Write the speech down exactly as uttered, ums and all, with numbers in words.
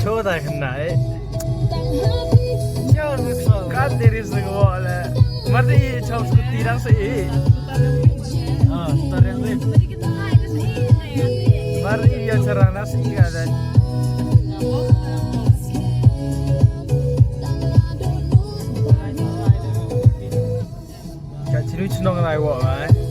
Chota khynnah eh. Ka deri se ko le. Mar di chau scooty dang se eh. Ah, starting rim. Mar di ya charana se ka dan. Ka chinu chnong nai wo mai.